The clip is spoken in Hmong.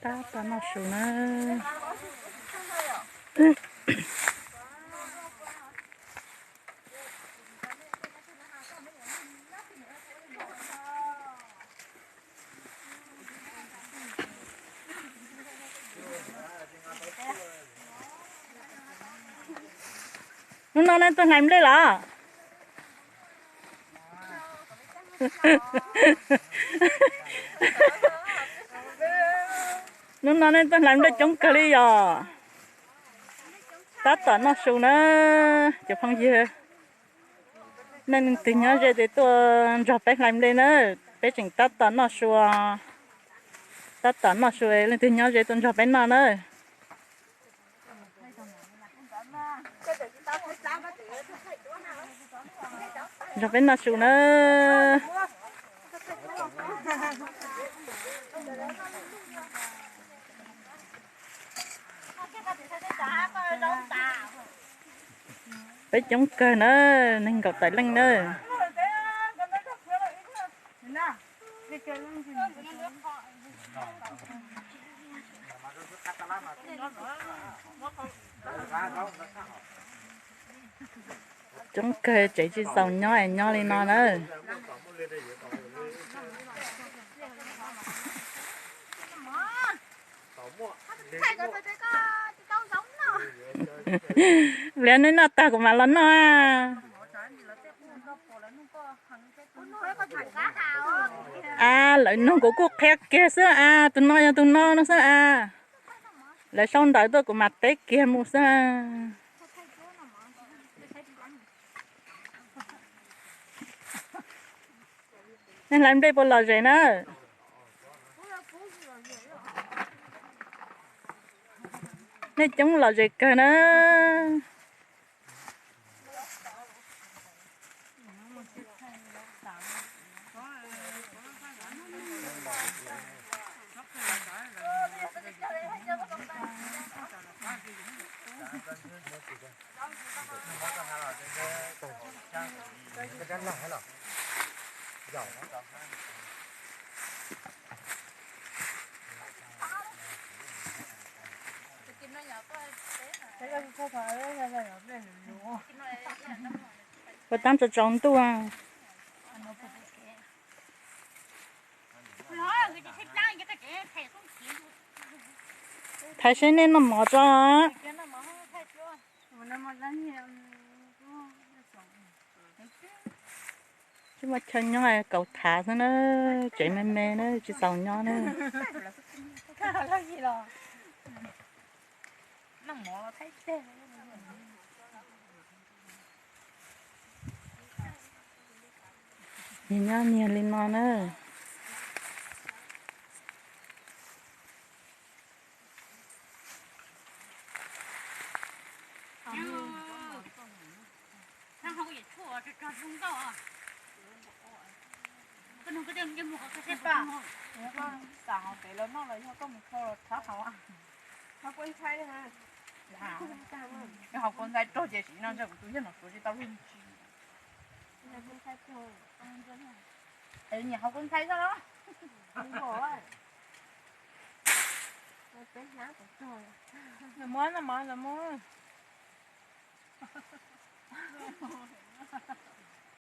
Tab tom noj su na. Hnub no nej tuaj hlais nplej los? Hnub no nej tuaj hlais nplej coob kawg li yom? Tab tom noj su na, cov phooj ywg. Nej leej twg nyob ze ces tuaj nrog peb hlais nplej na, peb tseem tab tom noj su. Tab tom noj su, leej twg nyob ze tuaj nrog peb noj na. Nrog peb noj su na. Peb coob kawg na, nees nkaum tawm leej na. Coob kawg, tsev tsis txaus nyob es nyob li no na. Pliag nej noj tag kuv mam los noj. A, lawv nug kuv kuj qhia kiag xwb a, tus no yog tus no no xwb a. Lawv sau ntawv tuaj kuv mam teb kiag mus xwb. Nej hlais nplej puas lom zem na? Nej coob lom zem kawg na. Puas tab tsaus tsaus ntuj? Thaiv seb nej noj mov tso. Tsis muaj chaw nyob, kaus thav xwb na, tsev me me na, tsis txaus nyob na. Nyias nyob nyias li no na. Xav hauv pem los noj los yog koj mus kho los thab hauv. Hauv kua ntxhai rog ces sim no ntshe kuv tus yawg no suav tsis tau luag ntsis. Nyiam hauv kua ntxhai zoj los? Nws muab no mov nws muab.